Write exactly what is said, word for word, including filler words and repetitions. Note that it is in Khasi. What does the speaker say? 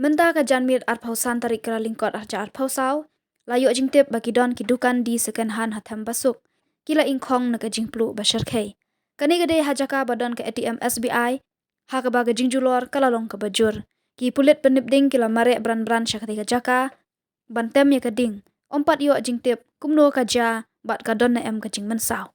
Mynta ka janmiet arphew san tarik Kyllalyngkot arhajar arphew saw, la ïoh jingtip ba ki don ki dukan die second hand ha Thembasuk ki la ingkhong na ka jingpluh ba shyrkhei. Kane ka dei ha jaka ba don ka A T M S B I, ha kaba ka jingjulor ka la long kaba jur. Ki pulit pynnipding ki la mareh bran bran sha katei ka jaka ban tem ïa ka ding. Ym pat ïoh jingtip kumno ka jia bad ka don ne em ka jingmynsaw.